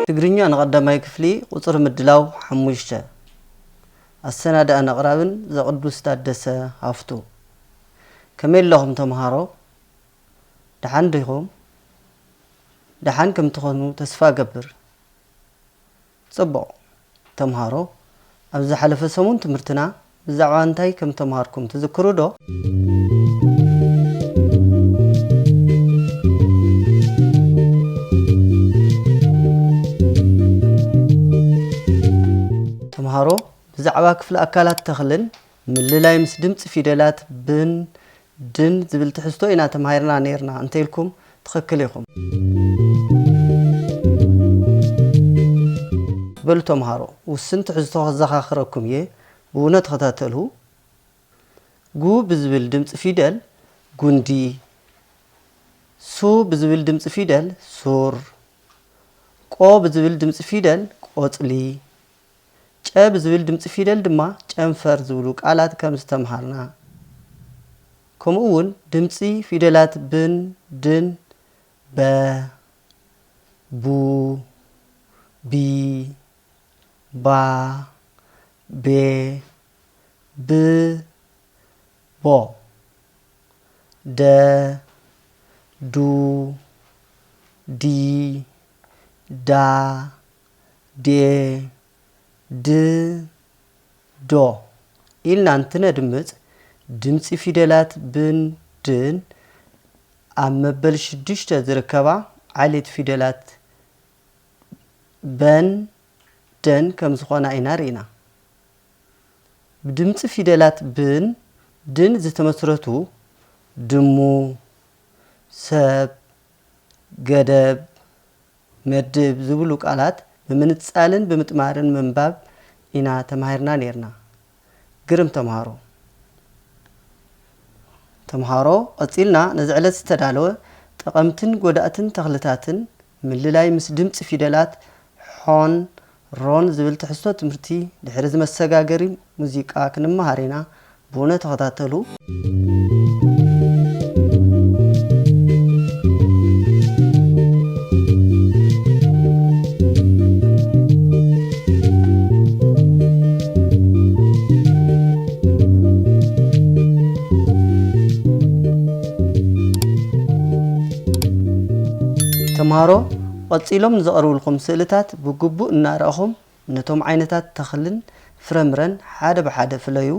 ትግርኛ ንቐዳማይ ክፍሊ ቁጽሪ ምድላው ሓሙሽተ። ኣሰናድኣን ኣቕራብን ዘቕዱስ ታደሰ ሃፍቱ። ከመይ ኣለኹም ተምሃሮ? ደሓን ዲኹም? ደሓን ከም ትኾኑ ተስፋ እገብር። ጽቡቕ። ተምሃሮ፣ ኣብ ዝሓለፈ ሰሙን ትምህርትና ብዛዕባ እንታይ ከም ተምሃርኩም ትዝክሩ ዶ? ተምሃሮ፣ ብዛዕባ ክፍሊ ኣካላት ተኽልን ምልላይ ምስ ድምጺ ፊደላት ብን፣ ድን ዝብል ትሕዝቶ ኢና ተማሂርና ነይርና እንተ ኢልኩም ትኽክል ኢኹም። በሉ ተምሃሮ፣ ውስን ትሕዝቶ ከዘኻኽረኩም እየ፣ ብውነ ተኸታተሉ። ጉ ብዝብል ድምፂ ፊደል ጉንዲ፣ ሱ ብዝብል ድምፂ ፊደል ሱር፣ ቆ ብዝብል ድምፂ ፊደል ቆፅሊ፣ ጨ ብዝብል ድምፂ ፊደል ድማ ጨንፈር ዝብሉ ቃላት ከም ዝተምሃርና፣ ከምኡ እውን ድምፂ ፊደላት ብን፣ ድን፣ በ፣ ቡ፣ ቢ፣ ባ፣ ቤ፣ ብ፣ ቦ፣ ደ፣ ዱ፣ ዲ፣ ዳ፣ ዴ፣ ድ፣ ዶ ኢልና እንትነድምፅ፣ ድምፂ ፊደላት ብን ድን ኣብ መበል ሽዱሽተ ዝርከባ ዓሌት ፊደላት በን ደን ከም ዝኾና ኢና ርኢና። ብድምፂ ፊደላት ብን ድን ዝተመስረቱ ድሙ፣ ሰብ፣ ገደብ፣ መድብ ዝብሉ ቃላት ብምንጻልን ብምጥማርን ምንባብ ኢና ተማሂርና ነይርና። ግርም ተምሃሮ። ተምሃሮ፣ ቀጺልና ነዚ ዕለት ዝተዳለወ ጠቐምትን ጎዳእትን ተኽልታትን ምልላይ ምስ ድምጺ ፊደላት ሖን ሮን ዝብል ትሕዝቶ ትምህርቲ ድሕሪ እዚ መሰጋገሪ ሙዚቃ ክንመሃር ኢና። ብውነ ተኸታተሉ። ተምሃሮ፣ ቀጺሎም ንዘቕርብልኩም ስእልታት ብግቡእ እናረኣኹም ነቶም ዓይነታት ተኽልን ፍረምረን ሓደ ብሓደ ፍለዩ።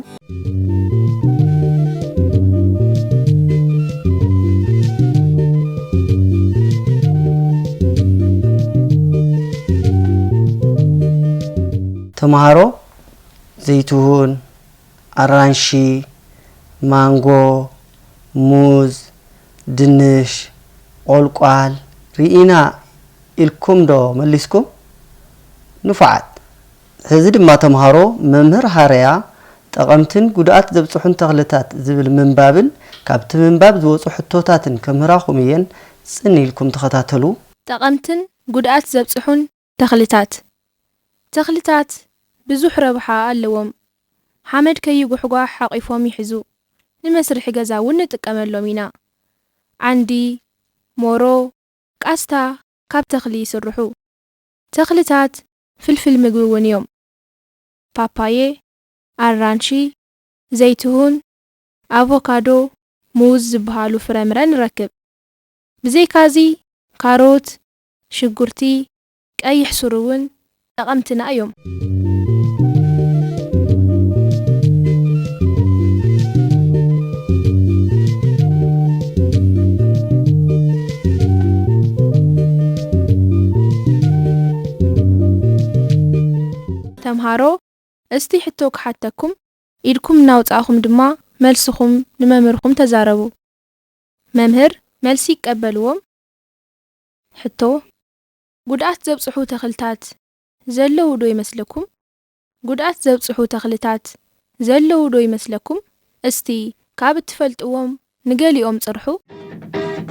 ተምሃሮ፣ ዘይትሁን፣ ኣራንሺ፣ ማንጎ፣ ሙዝ፣ ድንሽ፣ ቆልቋል ርኢና ኢልኩም ዶ መሊስኩም? ንፉዓት። ሕዚ ድማ ተምሃሮ፣ መምህር ሃረያ ጠቐምትን ጉድኣት ዘብጽሑን ተኽልታት ዝብል ምንባብን ካብቲ ምንባብ ዝወጹ ሕቶታትን ከምህራኹም እየን፣ ጽን ኢልኩም ተኸታተሉ። ጠቐምትን ጉድኣት ዘብጽሑን ተኽልታት። ተኽልታት ብዙሕ ረብሓ ኣለዎም። ሓመድ ከይጉሕጓሕ ሓቒፎም ይሕዙ። ንመስርሒ ገዛ እውን ንጥቀመሎም ኢና። ዓንዲ፣ ሞሮ፣ ቃስታ ካብ ተኽሊ ይስርሑ። ተኽልታት ፍልፍል ምግቢ እውን እዮም። ፓፓየ፣ ኣራንሺ፣ ዘይትሁን፣ ኣቮካዶ፣ ሙዝ ዝበሃሉ ፍረምረ ንረክብ። ብዘይካዚ ካሮት፣ ሽጉርቲ፣ ቀይሕ ሱር እውን ጠቐምትና እዮም። ተምሃሮ፣ እስቲ ሕቶ ክሓተኩም፣ ኢድኩም እናውጻእኹም ድማ መልስኹም ንመምህርኩም ተዛረቡ። መምህር መልሲ ይቀበልዎም። ሕቶ፣ ጉድኣት ዘብጽሑ ተኽልታት ዘለዉ ዶ ይመስለኩም? ጉድኣት ዘብጽሑ ተኽልታት ዘለዉ ዶ ይመስለኩም? እስቲ ካብ እትፈልጥዎም ንገሊኦም ጽርሑ።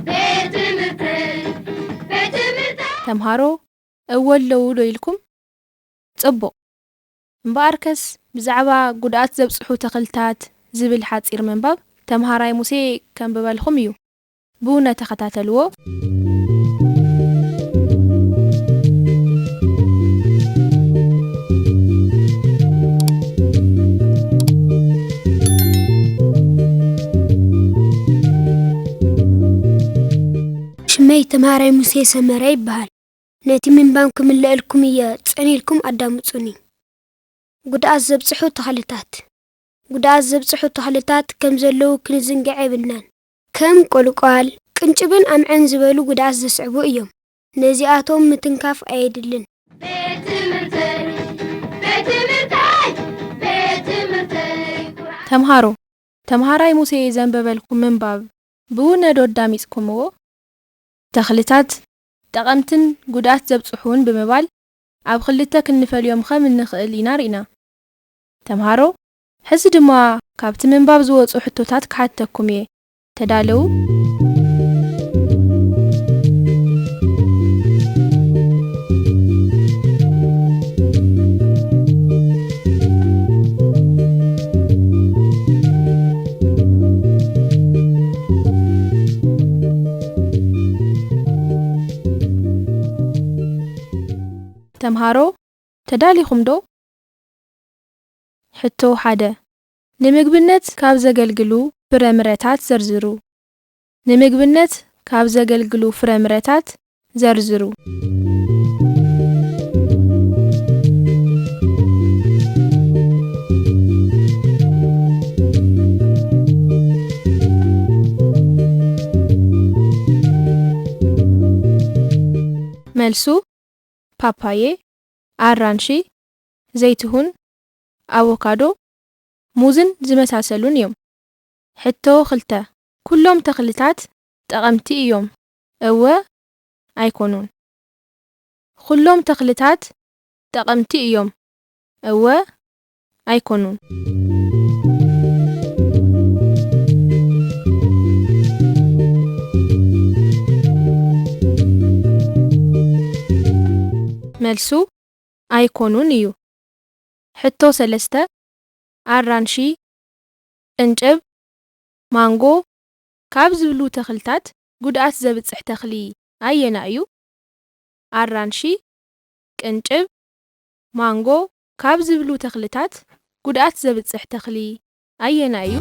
ቤት ትምህርተይ፣ ቤት ትምህርተይ። ተምሃሮ፣ እወ ኣለዉ ዶ ኢልኩም? ጽቡቕ። እምበኣርከስ ብዛዕባ ጉድኣት ዘብጽሑ ተኽልታት ዝብል ሓጺር ምንባብ ተምሃራይ ሙሴ ከንብበልኹም እዩ። ብውነ ተኸታተልዎ። ተምሃራይ ሙሴ ሰመረ ይበሃል። ነቲ ምንባብ ክምልአልኩም እየ፣ ጽን ኢልኩም ኣዳምጹኒ። ጉድኣት ዘብጽሑ ተኽልታት። ጉድኣት ዘብጽሑ ተኽልታት ከም ዘለዉ ክንዝንግዕ የብልናን። ከም ቆልቋል፣ ቅንጭብን ኣምዐን ዝበሉ ጉድኣት ዘስዕቡ እዮም። ነዚኣቶም ምትንካፍ ኣየድልን። ቤት ትምህርተይ፣ ቤት ትምህርተይ፣ ቤት ትምህርተይ ኩርዓት። ተምሃሮ፣ ተምሃራይ ሙሴ ዘንበበልኩም ምንባብ ብውነዶ ኣዳሚጽኩምዎ? ተኽልታት ጠቐምትን ጉድኣት ዘብጽሑን ብምባል ኣብ ክልተ ክንፈልዮም ከም እንኽእል ኢና ርኢና። ተምሃሮ፣ ሕዚ ድማ ካብቲ ምንባብ ዝወጹ ሕቶታት ክሓተኩም እየ። ተዳለዉ? ተምሃሮ፣ ተዳሊኹም ዶ? ሕቶ ሓደ። ንምግብነት ካብ ዘገልግሉ ፍረምረታት ዘርዝሩ። ንምግብነት ካብ ዘገልግሉ ፍረምረታት ዘርዝሩ። መልሱ፣ ፓፓየ፣ ኣራንሺ፣ ዘይትሁን፣ ኣቮካዶ፣ ሙዝን ዝመሳሰሉን እዮም። ሕቶ ክልተ። ኩሎም ተኽልታት ጠቐምቲ እዮም። እወ፣ ኣይኮኑን። ኩሎም ተኽልታት ጠቐምቲ እዮም። እወ፣ ኣይኮኑን። መልሱ፣ ኣይኮኑን እዩ። ሕቶ ሰለስተ። ኣራንሺ፣ ቅንጭብ፣ ማንጎ ካብ ዝብሉ ተኽልታት ጉድኣት ዘብጽሕ ተኽሊ ኣየና እዩ? ኣራንሺ፣ ቅንጭብ፣ ማንጎ ካብ ዝብሉ ተኽልታት ጉድኣት ዘብጽሕ ተኽሊ ኣየናይ እዩ?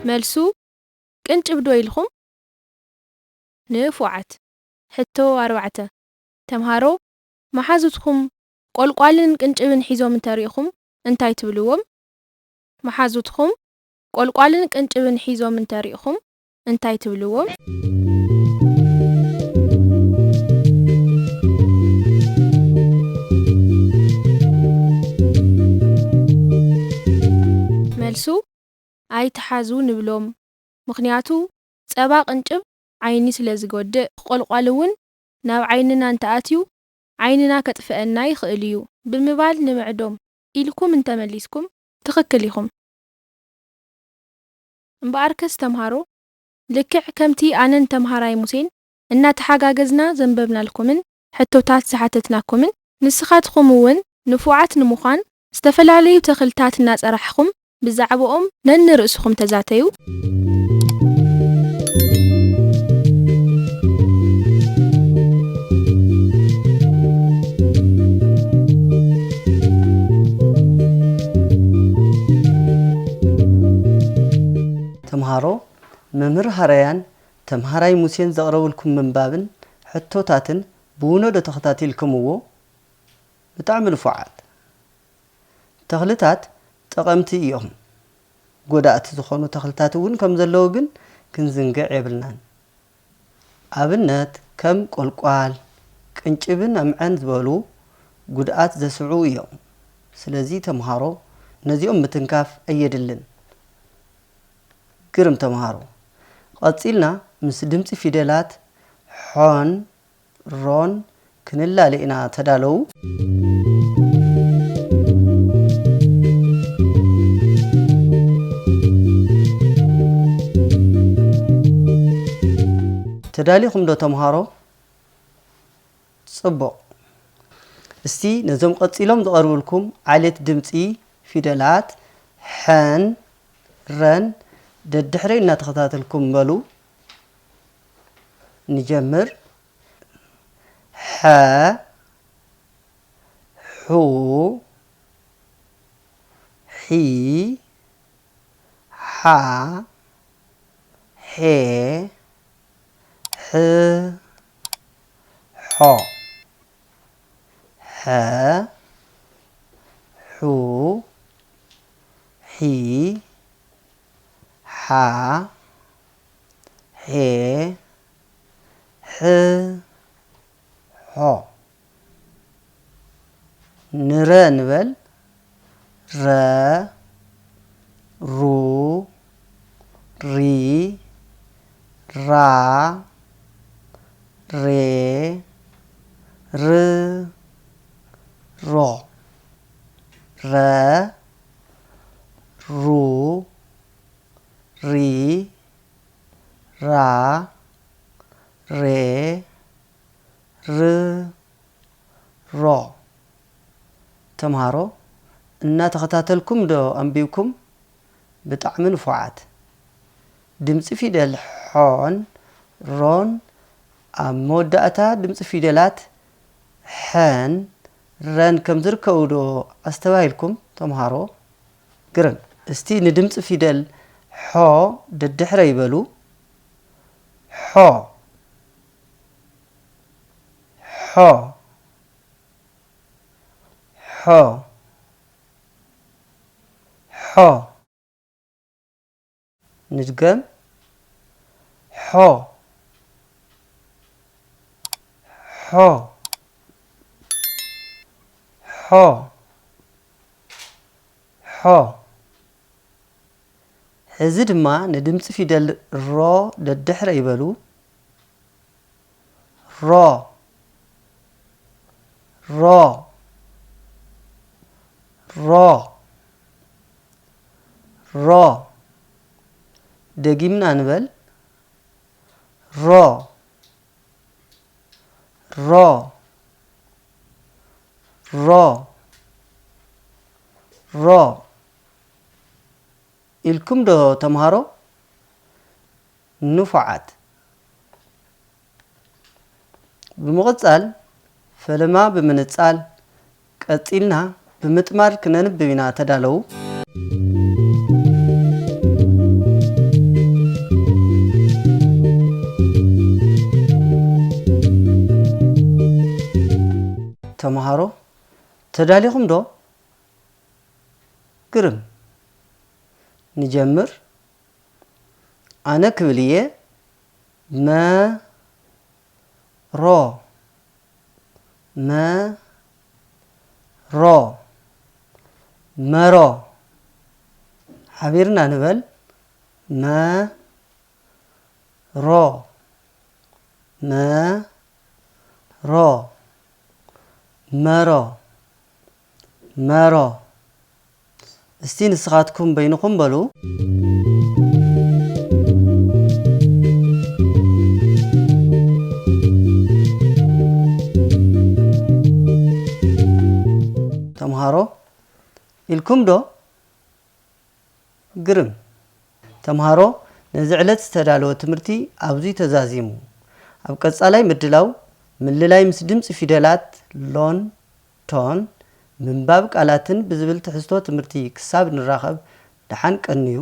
መልሱ፣ ቅንጭብ ዶ ኢልኹም? ንፉዓት። ሕቶ ኣርባዕተ። ተምሃሮ፣ መሓዙትኩም ቆልቋልን ቅንጭብን ሒዞም እንተሪእኹም እንታይ ትብልዎም? መሓዙትኩም ቆልቋልን ቅንጭብን ሒዞም እንተሪእኹም እንታይ ትብልዎም? መልሱ፣ ኣይትሓዙ ንብሎም። ምኽንያቱ፣ ጸባ ቅንጭብ ዓይኒ ስለ ዝጎድእ፣ ቆልቋል እውን ናብ ዓይንና እንተኣትዩ፣ ዓይንና ከጥፍአና ይኽእል እዩ ብምባል ንምዕዶም ኢልኩም እንተመሊስኩም፣ ትኽክል ኢኹም። እምበኣርከስ ተምሃሮ፣ ልክዕ ከምቲ ኣነን ተምሃራይ ሙሴን እናተሓጋገዝና ዘንበብናልኩምን ሕቶታት ዝሓተትናኩምን፣ ንስኻትኩም እውን ንፉዓት ንምዃን ዝተፈላለዩ ተኽልታት እናጸራሕኹም ብዛዕባኦም ነንርእስኹም ተዛተዩ። ተምሃሮ፣ መምህር ሃረያን ተምሃራይ ሙሴን ዘቕረብልኩም ምንባብን ሕቶታትን ብውነዶ ተኸታቲልክምዎ? ብጣዕሚ ንፉዓት። ተኽልታት ጠቐምቲ እዮም። ጎዳእቲ ዝኾኑ ተኽልታት እውን ከም ዘለዉ ግን ክንዝንግዕ የብልናን። ኣብነት ከም ቆልቋል፣ ቅንጭብን ኣምዐን ዝበሉ ጉድኣት ዘስዕቡ እዮም። ስለዚ ተምሃሮ ነዚኦም ምትንካፍ ኣየድልን። ግርም ተምሃሮ። ቀጺልና ምስ ድምጺ ፊደላት ሖን ሮን ክንላለ ኢና። ተዳለዉ። ተዳሊኹም ዶ ተምሃሮ? ጽቡቕ። እስቲ ነዞም ቀጺሎም ዝቐርቡልኩም ዓሌት ድምጺ ፊደላት ሐን ረን ደድሕረይ እናተኸታተልኩም በሉ። ንጀምር። ሐ፣ ሑ፣ ሒ፣ ሓ፣ ሔ፣ ሕ፣ ሖ፣ ሐ፣ ሑ፣ ሒ፣ ሓ፣ ሔ፣ ሕ፣ ሖ። ንረ ንበል። ረ፣ ሩ፣ ሪ፣ ራ፣ ሬ፣ ር፣ ሮ። ረ፣ ሩ፣ ሪ፣ ራ፣ ሬ፣ ር፣ ሮ። ተምሃሮ፣ እናተኸታተልኩም ዶ ኣንቢብኩም? ብጣዕሚ ንፉዓት። ድምፂ ፊደል ሖን ሮን ኣብ መወዳእታ ድምፂ ፊደላት ሐን ረን ከም ዝርከቡ ዶ ኣስተባሂልኩም ተምሃሮ? ግርም። እስቲ ንድምፂ ፊደል ሖ ደድሕረይ በሉ። ሖ፣ ሖ፣ ሖ፣ ሖ። ንድገም። ሖ፣ ሖ፣ ሖ፣ ሖ። ሕዚ ድማ ንድምፂ ፊደል ሮ ደድሕረይ በሉ። ሮ፣ ሮ፣ ሮ፣ ሮ። ደጊምና ንበል። ሮ፣ ሮ፣ ሮ፣ ሮ። ኢልኩም ዶ ተምሃሮ? ንፉዓት። ብምቕጻል ፈለማ ብምንጻል ቀጺልና ብምጥማር ክነንብብ ኢና። ተዳለዉ። ተምሃሮ ተዳሊኹም ዶ? ግርም። ንጀምር። ኣነ ክብል እየ። መ ሮ፣ መ ሮ፣ መሮ። ሓቢርና ንበል። መ ሮ፣ መ ሮ፣ መሮ፣ መሮ። እስቲ ንስኻትኩም በይንኹም በሉ። ተምሃሮ ኢልኩም ዶ? ግርም። ተምሃሮ ነዚ ዕለት ዝተዳለወ ትምህርቲ ኣብዚ ተዛዚሙ። ኣብ ቀጻላይ ምድላው ምልላይ ምስ ድምጺ ፊደላት ሎን ቶን ምንባብ ቃላትን ብዝብል ትሕዝቶ ትምህርቲ ክሳብ ንራኸብ ደሓን ቀንዩ።